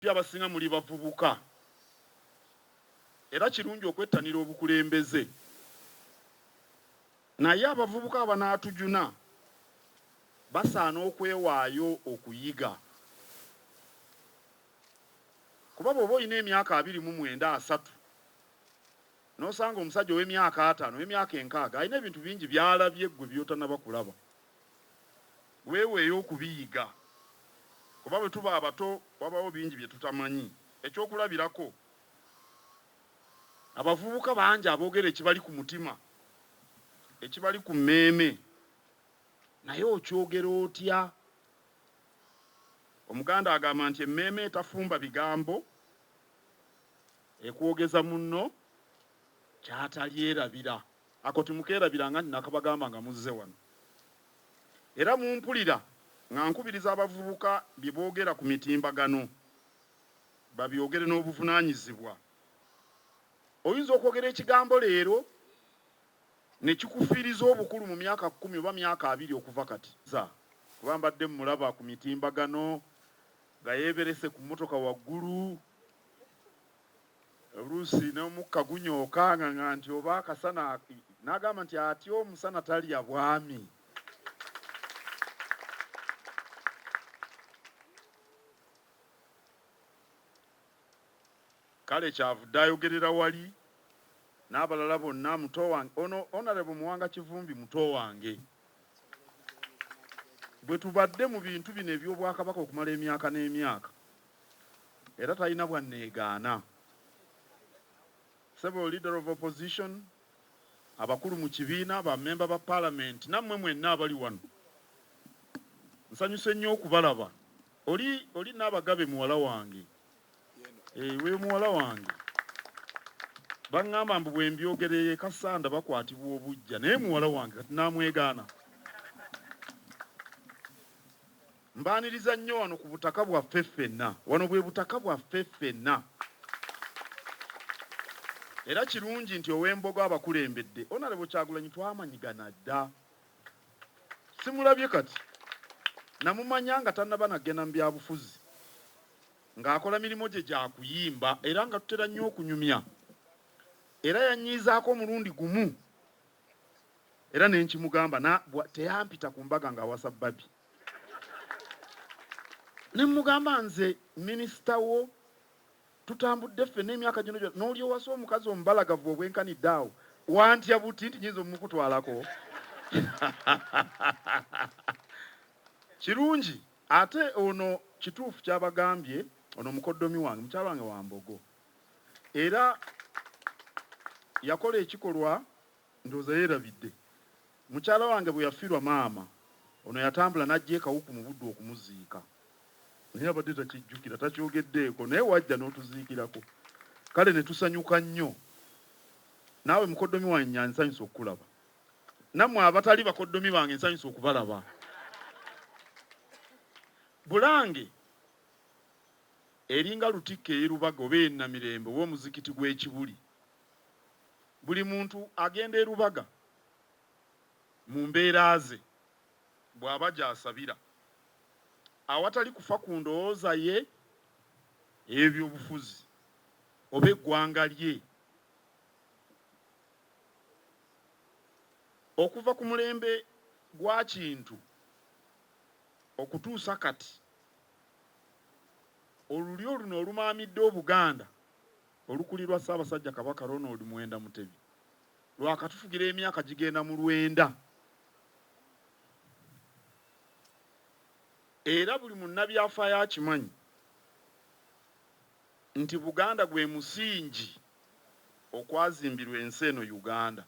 Abasinga muli bavubuka era kirungi okwettanira obukulembeze, naye abavubuka abanaatujuna basaana okwewaayo okuyiga kuba bw'oba olina emyaka 29, 30 n'osanga omusajja ow'emyaka 50, ow'emyaka 60 alina ebintu bingi by'alabye ggwe by'otannaba kulaba, weeweeyo okubiyiga kuba bwe tuba abato wabawo bingi bye tutamanyi. Ekyokulabirako, abavubuka bangi aboogera ekibali ku mutima, ekibali ku mmeeme, naye okyogera otya? Omuganda agamba nti emmeeme etafumba bigambo ekwogeza munno ky'atalyerabira. Ako timukeerabiranga nti nakabagamba nga muzze wano. Era mumpulira nga nkubiriza abavubuka bye boogera ku mitimbagano babyogere n'obuvunaanyizibwa. Oyinza okwogera ekigambo leero ne kikufiiriza obukulu mu myaka 10 oba myaka 20 okuva kati. Kuba mbadde mmulaba ku mitimbagano nga yeeberese ku mmotoka waggulu, oluusi n'omukka gunyooka nga nti oba akasana, n'agamba nti atya omusana talya bwami. Kale kyavudde ayogerera wali n'abalala bonna. Muto wange ono Honorable Muwanga Kivumbi muto wange, bwe tubadde mu bintu bino eby'Obwakabaka okumala emyaka n'emyaka, era talina bwanneegaana. Ssebo Leader of Opposition, abakulu mu kibiina, bammemba ba Palamenti, nammwe mwenna abali wano, nsanyuse nnyo okubalaba. Oli oli Naabagabe muwala wange. We muwala wange. Baŋŋamba mbu bwe mbyogera eyo e Kassanda bakwatibwa obuggya, naye muwala wange kati naamwegaana. Mbaaniriza nnyo wano ku butaka bwaffe ffenna. Wano bwe butaka bwaffe ffenna. Era kirungi nti ow'Embogo abakulembedde. Honourable Kyagulanyi twamanyigana dda. Simulabye kati. Namumanya nga tannaba na kugenda mu byabufuzi, ng'akola mirimu gye gya kuyimba era nga tutera nnyo okunyumya. Era yannyiizaako omulundi gumu era ne nkimugamba na teyampita ku mbaga ng'awasa Barbie. Ne mmugamba nze minisita wo tutambudde ffenna emyaka gino gyonna n'olyowasa omukazi omubalagavu obwenkanidde awo, wantya buti nti nyinza omukutwalako? Kirungi ate ono kituufu ky'abagambye, ono mukoddomi wange, mukyala wange wa Mbogo era yakola ekikolwa ndowooza yeerabidde. Mukyala wange bwe yafiirwa maama, ono yatambula n'ajja e Kawuku mu Buddu okumuziika. Naye abadde takijjukira, takyogeddeeko, naye wajja n'otuziikirako. Kale ne tusanyuka nnyo. Naawe mukoddomi wange nsanyuse okukulaba. Nammwe abatali bakoddomi bange nsanyuse okubalaba. Bulange eringa Lutikko ey'e Lubaga oba ey'e Namirembe oba omuzikiti gw'e Kibuli. Buli muntu agenda e Lubaga mu mbeera ze bw'aba gy'asabira awatali kufa ku ndowooza ye ey'ebyobufuzi oba eggwanga lye. Okuva ku mulembe gwa Kintu okutuusa kati, olulyo luno olumaamidde Obuganda olukulirwa Ssaabasajja Kabaka Ronald Muwenda Mutebi lwakatufugira emyaka gigenda mu lwenda era buli munnabyafaayo akimanyi nti Buganda gwe musingi okwazimbirwa ensi eno Uganda.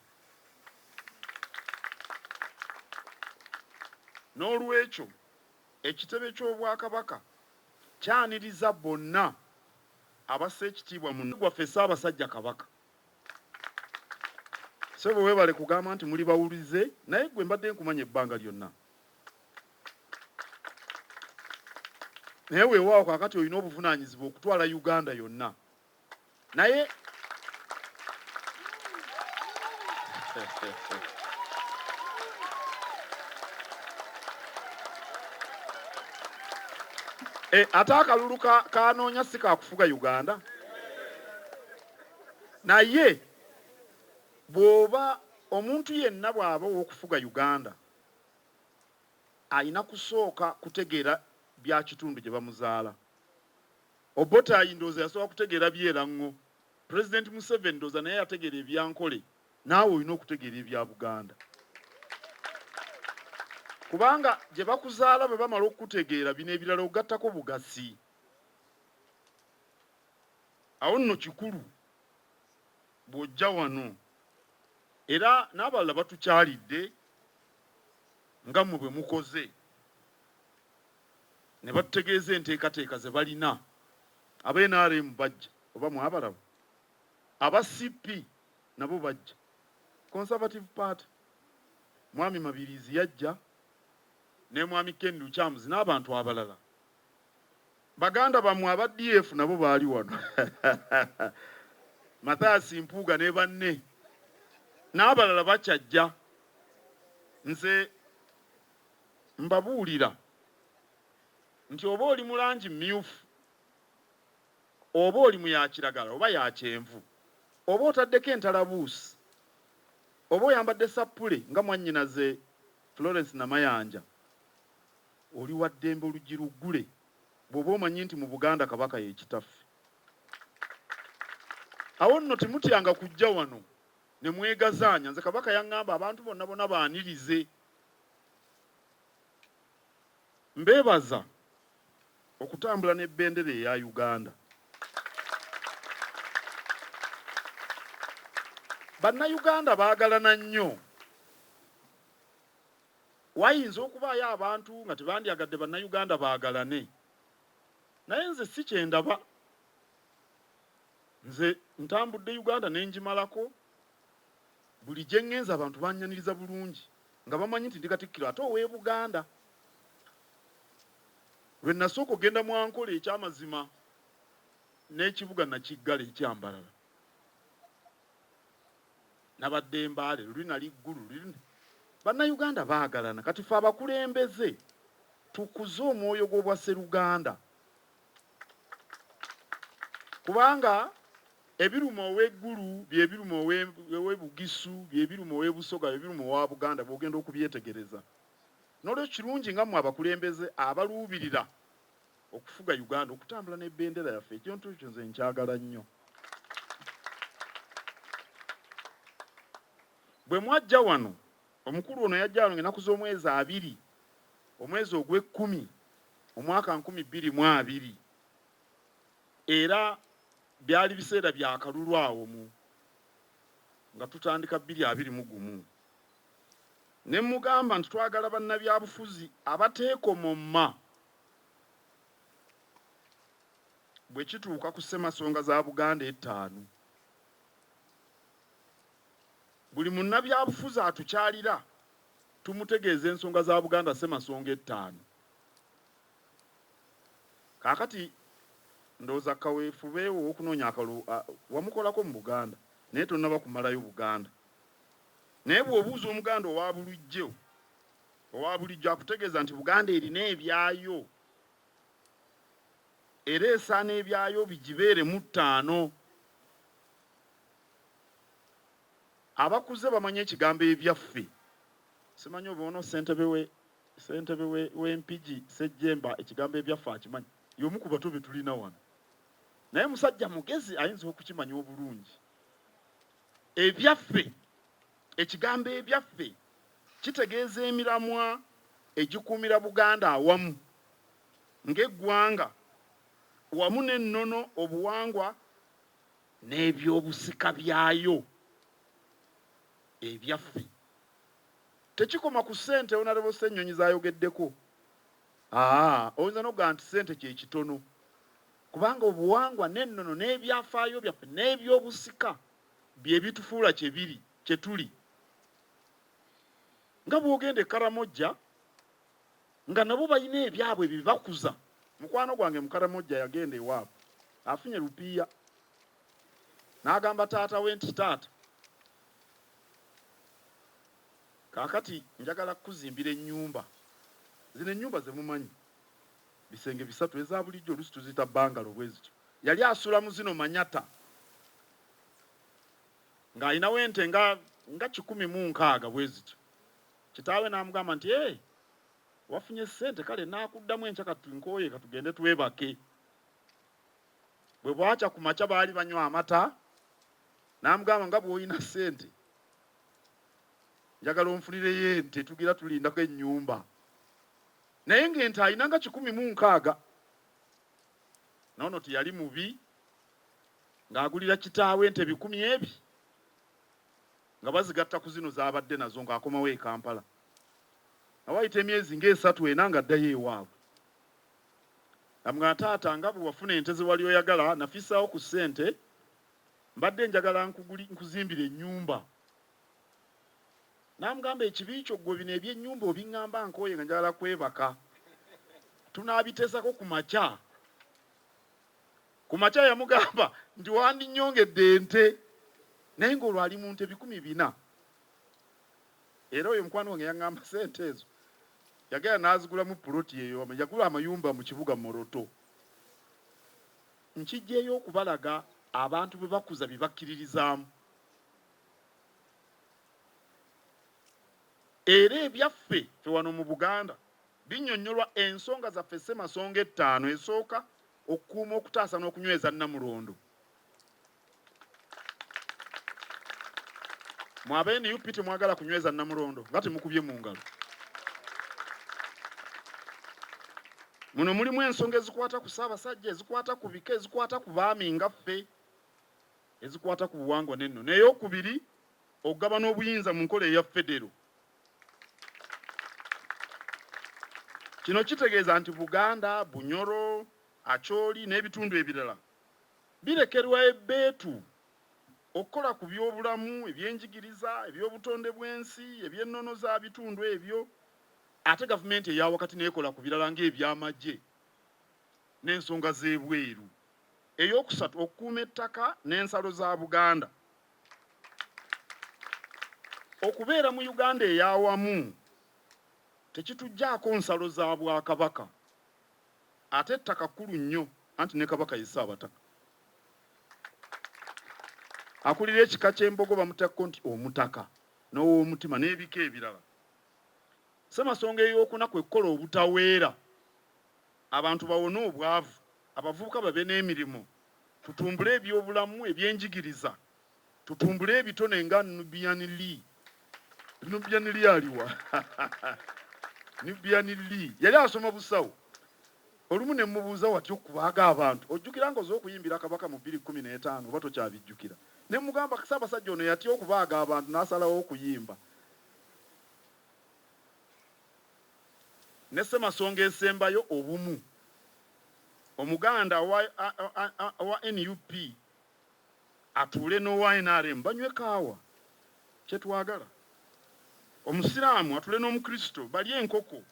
N'olwekyo ekitebe ky'Obwakabaka kyaniriza bonna abassa ekitiibwa mu gwaffe Ssaabasajja Kabaka. Ssebo weebale kugamba nti muli bawulize naye ggwe mbadde nkumanya ebbanga lyonna. Naye weewaawo kaakati olina obuvunaanyizibwa okutwala Uganda yonna. Naye Eh, ate akalulu kanoonya si kakufuga Uganda. Naye bw'oba omuntu yenna bw'aba ow'okufuga Uganda alina kusooka kutegeera bya kitundu gye bamuzaala. Obote ndowooza yasooka kutegeera by'Erango. Pulezidenti Museveni ndowooza naye yategeera ebyankole. Naawe olina okutegeera ebya Buganda, kubanga gye bakuzaala bwe bamala okukutegeera bino ebirala ogattako bugasi. Awo nno kikulu bw'ojja wano, era n'abalala batukyalidde nga mmwe bwe mukoze ne batutegeeza enteekateeka ze balina. Aba NRM bajja, oba mwabalaba? Aba CP nabo bajja. Conservative Party, Mwami Mabiriizi yajja ne Mwami Ken Lukyamuzi n'abantu abalala. Baganda bammwe aba DF nabo baali wano. Mathias Mpuuga ne banne n'abalala bakyajja. Nze mbabuulira nti oba oli mu langi mmyufu, oba oli mu ya kiragala oba ya kyenvu, oba otaddeko entalabuusi, oba oyambadde ssappule nga mwannyinaze Florence Namayanja, oli wa ddembe oluggi luggule bw'oba omanyi nti mu Buganda Kabaka ye kitaffe. Awo nno temutyanga kujja wano ne mwegazaanya. Nze Kabaka yaŋŋamba abantu bonna bona baanirize. Mbeebaza okutambula ne bendera eya Uganda. Bannayuganda baagalana nnyo. Wayinza okubaayo abantu nga tebandyagadde Bannayuganda baagalane, naye nze si kye ndaba. Nze ntambudde Uganda ne ngimalako, buli gye ŋŋenze abantu bannyaniriza bulungi nga bamanyi nti ndi Katikkiro ate ow'e Buganda. Lwe nasooka okugenda mu Ankole ekyamazima n'ekibuga nakiggala ekya Mbarara. Nabadde Mbale, luli nali Gulu, luli Bannayuganda baagalana. Kati ffe abakulembeze tukuze omwoyo gw'obwasseruganda kubanga ebiruma ow'e Gulu bye biruma ow'e Bugisu, bye biruma ow'e Busoga, bye biruma owa Buganda bw'ogenda okubyetegereza. N'olwekyo kirungi nga mmwe abakulembeze abaluubirira okufuga Uganda okutambula ne bendera yaffe. Ekintu ekyo nze nkyagala nnyo. Bwe mwajja wano, omukulu ono yajja wano ng'ennaku z'omwezi 20 omwezi ogw'ekkumi omwaka 2020, era byali biseera bya kalulu awo mu nga tutandika 2021. Ne mmugamba nti twagala bannabyabufuzi abateekomomma bwe kituuka ku ssemasonga za Buganda ettaano. Buli munnabyabufuzi atukyalira tumutegeeza ensonga za Buganda ssemasonga ettaano. Kaakati ndowooza kaweefube ow'okunoonya akalulu wamukolako mu Buganda naye tonnaba kumalayo Buganda. Naye bw'obuuza Omuganda owa bulijjo, owa bulijjo akutegeeza nti Buganda erina ebyayo era esaana ebyayo bigibeere mu ttaano. Abakuze bamanyi ekigambo ebyaffe. Simanyi oba ono ssentebe we ssentebe we w'Empigi Ssejjemba ekigambo ebyaffe akimanyi. Y'omu ku bato be tulina wano. Naye musajja mugezi ayinza okukimanya obulungi. Ebyaffe, Ekigambo ebyaffe kitegeeza emiramwa egikuumira Buganda awamu ng'eggwanga wamu n'ennono, obuwangwa n'ebyobusika byayo. Ebyaffe tekikoma ku ssente Honourable Ssennyonyi z'ayogeddeko. Aa, oyinza n'okugamba nti ssente kye kitono kubanga obuwangwa n'ennono n'ebyafaayo byaffe n'ebyobusika bye bitufuula kye biri, kye tuli. Nga bw'ogenda e Karamoja nga nabo balina ebyabwe ebibakuza. Mukwano gwange mu Karamoja yagenda ewaabwe afunye lupiiya n'agamba taata we nti taata kaakati njagala kukuzimbira ennyumba. Zino ennyumba ze mumanyi. Bisenge bisatu eza bulijjo oluusi tuziyita bangalo bwe zityo. Yali asula mu zino manyata ng'alinawo ente nga nga 160 bwe zityo. Kitaawe n'amugamba nti ee wafunye ssente kale naakuddamu enkya kati nkooye katugende twebake. Bwe bwakya ku makya baali banywa amata n'amugamba nga bw'olina ssente njagala onfunireyo ente tugira tulindako ennyumba. Naye ng'ente alina nga 160. N'ono teyali mubi ng'agulira kitaawe ente 1000 ebi nga bazigatta ku zino z'abadde nazo ng'akomawo e Kampala. Nga wayita emyezi ng'esatu ena ng'addayo ewaabwe. Amugamba taata nga bwe wafuna ente ze wali oyagala nafissaawo ku ssente mbadde njagala nkuzimbire ennyumba. N'amugamba ekibi kyo ggwe bino eby'ennyumba obiŋŋamba nkooye nga njagala kwebaka. Tunaabiteesako ku makya. Ku makya yamugamba nti wandinnyongedde ente naye ng'olwo ali mu nte 400. Era oyo mukwano wange yaŋŋamba ssente ezo yagenda n'azigulamu puloti eyo yagula amayumba mu kibuga Moroto. Nkiggyeeyo okubalaga abantu bwe bakuza bye bakkiririzaamu. Era ebyaffe ffe wano mu Buganda binnyonnyolwa ensonga zaffe ssemasonga ettaano esooka okukuuma okutaasa n'okunyweza Nnamulondo. Mwe aba nup temwagala kunyweza Nnamulondo nga temukubye mu ngalo. Muno mulimu ensonga ezikwata ku Ssaabasajja, ezikwata ku bika, ezikwata ku baami nga ffe, ezikwata ku buwangwa n'ennono. Ey'okubiri, okugabana obuyinza mu nkola eya federo. Kino kitegeeza nti Buganda, Bunyoro, Acholi n'ebitundu ebirala birekerwa ebbeetu okukola ku byobulamu, ebyenjigiriza, ebyobutonde bw'ensi, eby'ennono za bitundu ebyo ate gavumenti eya wakati n'ekola ku birala ng'ebyamagye n'ensonga z'ebweru. Ey'okusatu, okukuuma ettaka n'ensalo za Buganda. Okubeera mu Uganda ey'awamu tekituggyaako nsalo za Bwakabaka. Ate ettaka kkulu nnyo anti ne Kabaka ye Ssaabataka. Akulira ekika ky'Embogo bamutakko nti Omutaka n'Owoomutima n'ebika ebirala. Ssemasonga ey'okuna kwe kukola obutaweera abantu bawone obwavu, abavubuka babe n'emirimu, tutumbule ebyobulamu, ebyenjigiriza, tutumbule ebitone nga Nubian Lee. Nubian Lee aliwa? Nubian Lee yali asoma busawo. Olumu ne mmubuuza watya okubaaga abantu, ojjukira ng'oze okuyimbira Kabaka mu 2015 oba tokyabijjukira? Ne mmugamba Ssaabasajja ono yatya okubaaga abantu n'asalawo okuyimba. Ne ssemasonga esembayo obumu. Omuganda owa nup atuule n'owa nrm banywe kaawa kyetwagala. Omusiraamu atuule n'Omukristo balye enkoko.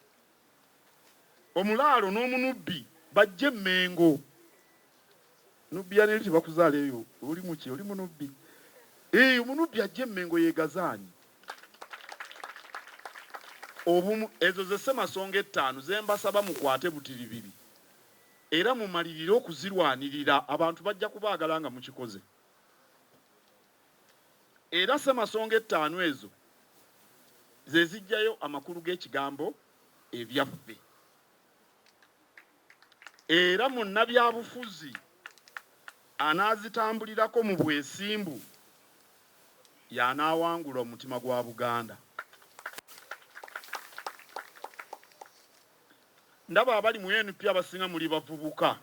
Omulaalo n'Omunubbi bajje e Mmengo. Nubian Li tebakuzaala eyo oli muki oli munubbi. Ee omunubbi ajje e Mmengo yeegazaanye. Obumu ezo ze ssemasonga ettaano ze mbasaba mukwate butiribiri era mumalirire okuzirwanirira abantu bajja kubaagala nga mukikoze. Era ssemasonga ettaano ezo ze ziggyayo amakulu g'ekigambo ebyaffe. Era munnabyabufuzi anaazitambulirako mu bwesimbu y'anaawangula omutima gwa Buganda. Ndaba abali mu nup abasinga muli bavubuka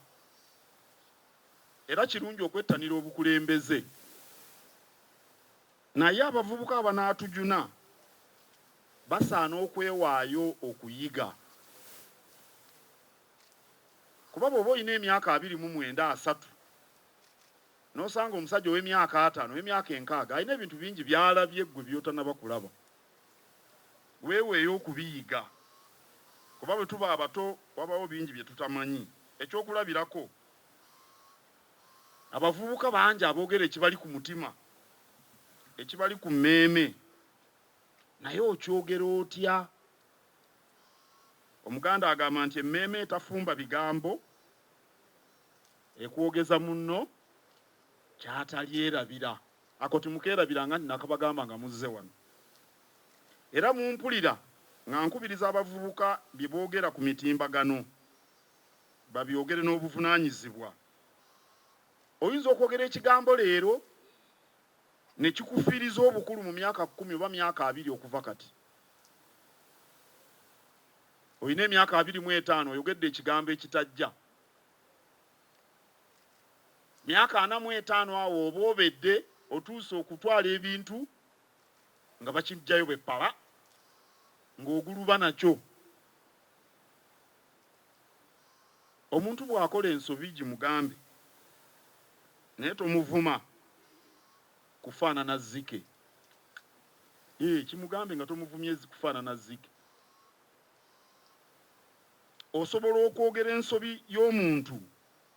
era kirungi okwettanira obukulembeze naye abavubuka abanaatujuna basaana okwewaayo okuyiga kuba bw'oba olina emyaka 29, 30 n'osanga omusajja ow'emyaka 50, ow'emyaka 60 alina ebintu bingi by'alabye ggwe by'otannaba kulaba, weeweeyo okubiyiga kuba bwe tuba abato wabawo bingi bye tutamanyi. Ekyokulabirako, abavubuka bangi aboogera ekibali ku mutima, ekibali ku mmeeme naye okyogera otya? Omuganda agamba nti emmeeme etafumba bigambo ekwogeza munno kyatalyerabira. Ako timukeerabiranga nti nakabagamba nga muzze wano. Era mumpulira nga nkubiriza abavubuka bye boogera ku mitimbagano babyogere n'obuvunaanyizibwa. Oyinza okwogera ekigambo leero ne kikufiiriza obukulu mu myaka 10 oba myaka 20 okuva kati. Olina emyaka 25 oyogedde ekigambo ekitajja. Myaka 45 awo oba obedde otuuse okutwala ebintu nga bakiggyayo bwe ppala ng'oguluba nakyo. Omuntu bw'akola ensobi gimugambe naye tomuvuma kufaanana zzike. Ee, kimugambe nga tomuvumye kufaanana zzike. Osobola okwogera ensobi y'omuntu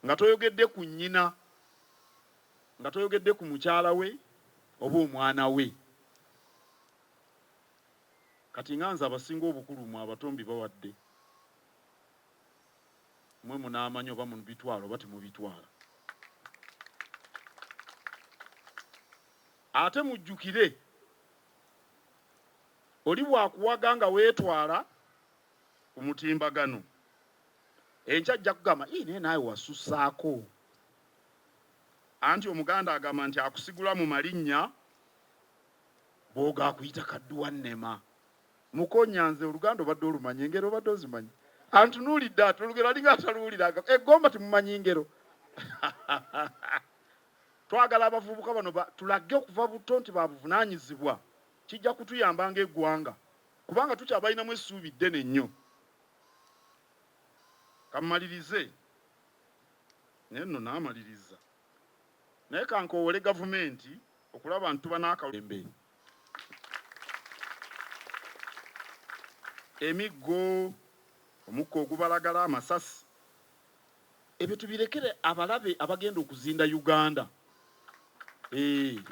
nga toyogedde ku nnyina, nga toyogedde ku mukyala we oba omwana we. Kati nga nze abasinga obukulu mwe abato mbibawadde, mwe munaamanya oba mubitwala oba temubitwala. Ate mujjukire oli bw'akuwaga nga weetwala ku mutimbagano, enkya ajja kugamba ii naye naawe wasussaako. Anti Omuganda agamba nti akusigula mu malinnya bwoga akuyita kadduwa nnema. Mukonya nze Oluganda obadde olumanyi, engero obadde ozimanyi? Antunuulidde ati olugero alinga ataluwulira. Eggomba temumanyi ngero. Twagala abavubuka bano tulage okuva buto nti babuvunaanyizibwa. Kijja kutuyamba ng'eggwanga kubanga tukyabalinamu essuubi ddene nnyo. Kammalirize naye nno naamaliriza naye kankoowole gavumenti okulaba nti tuba n'akalembe. Emiggo, omukka ogubalagala, amasasi ebyo tubirekere abalabe abagenda okuzinda Uganda. Eh.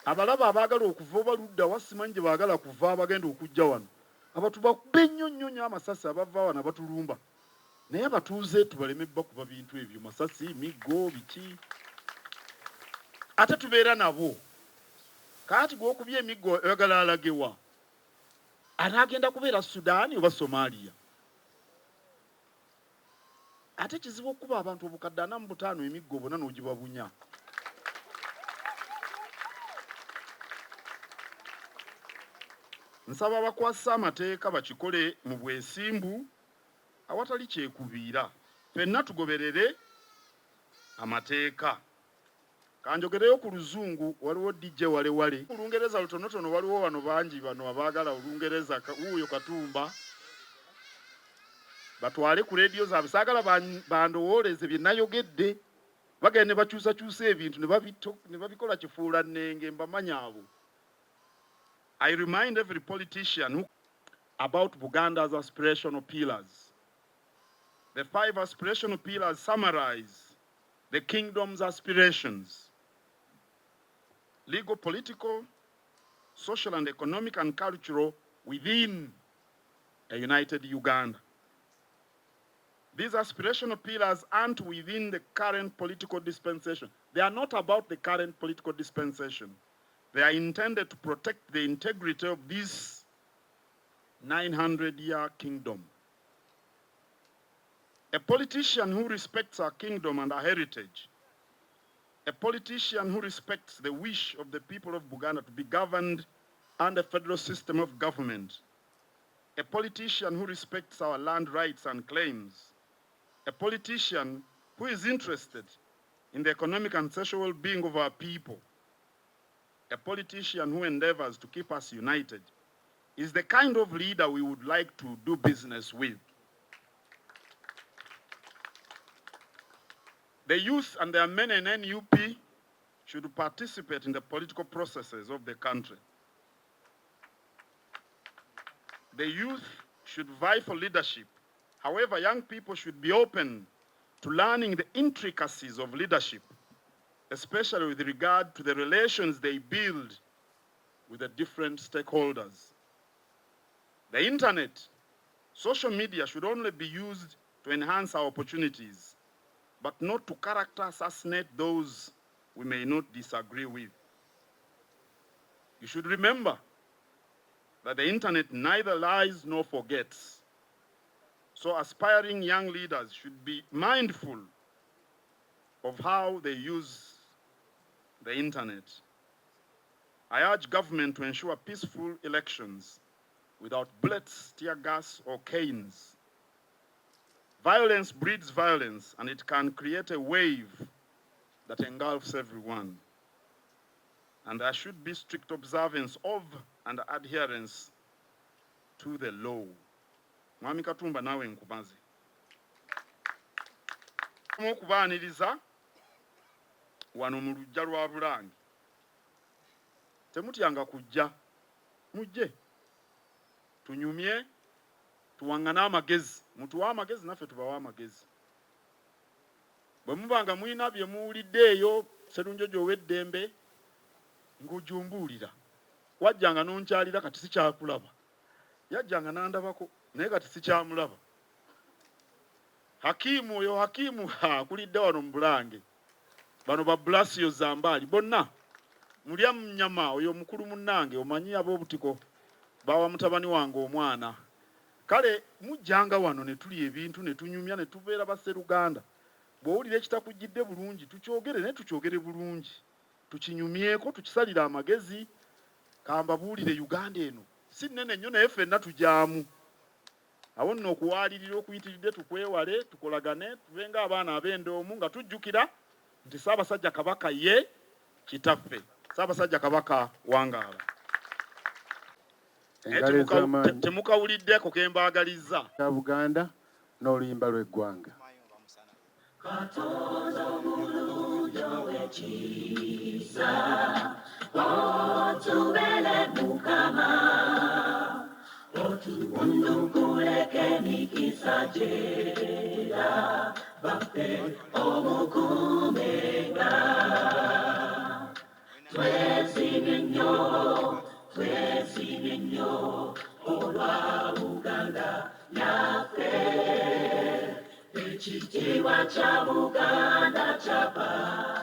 Abalabe abaagala okuva oba ludda wa simanyi gye baagala kuva abagenda okujja wano. Abantu bakube nnyo nnyo nnyo amasasi abava wano abatulumba. Naye abatuuze tubaleme bakuba bintu ebyo masasi, miggo, biki. Ate tubeera nabo. Kaati gw'okubye emiggo oyagala alage wa? Anaagenda kubeera Sudan oba Somalia? Ate kizibu okukuba abantu obukadde 45 emiggo bona n'ogibabunya. Nsaba abakwasisa amateeka bakikole mu bwesimbu awatali kyekubiira. Ffenna tugoberere amateeka. Kanjogereyo ku Luzungu, waliwo DJ Wale Wale. Olungereza lutonotono waliwo wano bangi bano abaagala Olungereza, wuuyo Katumba. Batwale ku leediyo zaabwe, saagala bandowooleze bye nayogedde. Bagenda ne bakyusakyusa ebintu ne babikola kifuulannenge, mbamanyi abo. I remind every politician who about Buganda's aspirational pillars. The five aspirational pillars summarize the kingdom's aspirations: legal, political, social and economic and cultural within a united Uganda. These aspirational pillars aren't within the current political dispensation. They are not about the current political dispensation. They are intended to protect the integrity of this 900-year kingdom. A politician who respects our kingdom and our heritage, a politician who respects the wish of the people of Buganda to be governed under a federal system of government, a politician who respects our land rights and claims, a politician who is interested in the economic and social well-being of our people, a politician who endeavors to keep us united, is the kind of leader we would like to do business with. The youth and their men in NUP should participate in the political processes of the country. The youth should vie for leadership. However, young people should be open to learning the intricacies of leadership, especially with regard to the relations they build with the different stakeholders. The internet Social media should only be used to enhance our opportunities, but not to character assassinate those we may not disagree with. You should remember that the internet neither lies nor forgets. So aspiring young leaders should be mindful of how they use the internet. I urge government to ensure peaceful elections without bullets, tear gas, or canes. Violence breeds violence, and it can create a wave that engulfs everyone. And there should be strict observance of and adherence to the law. Mwami Katumba, naawe nkumaze okubaaniriza wano mu luggya lwa Bulange. Temutyanga kujja, mujje tunyumye, tuwaŋŋane amagezi, mutuwe amagezi naffe tubawe amagezi. Bwe muba nga mulina bye muwulidde eyo, Serunjojo ow'eddembe, ng'ojumbuulira. Wajjanga n'onkyalira, kati sikyakulaba. Yajjanga n'andabako, naye kati sikyamulaba. Hakiimu oyo, Hakiimu akulidde wano mu Bulange, bano ba Blasio Zambaali bonna mulya nyama. Oyo mukulu munnange, omanyi ab'obutiko bawa mutabani wange omwana. Kale mujjanga wano ne tulya ebintu ne tunyumya ne tubeera basseruganda. Bw'owulira ekitakujjidde bulungi, tukyogere, naye tukyogere bulungi, tukinyumyeko, tukisalire amagezi. Kambabuulire, Uganda eno si nnene nnyo, naye ffenna tujaamu. Awo nno okuwaalirira okuyitiridde tukwewale, tukolagane, tube ng'abaana ab'enda omu, nga tujjukira nti Ssaabasajja Kabaka ye kitaffe. Ssaabasajja Kabaka wangaala. Naye Engalo ez'amaanyi. Temukawuliddeko ke mbaagalizza. Ka Buganda n'oluyimba lw'eggwanga. Katonda omulungi ow'ekisa, otubele Mukama, otuwundukuleko emikisa gyera baffe omukumenga. Twesimye nnyo, twesimye nnyo olwa Buganda yaffe. Ekitiibwa kya Buganda kyapa.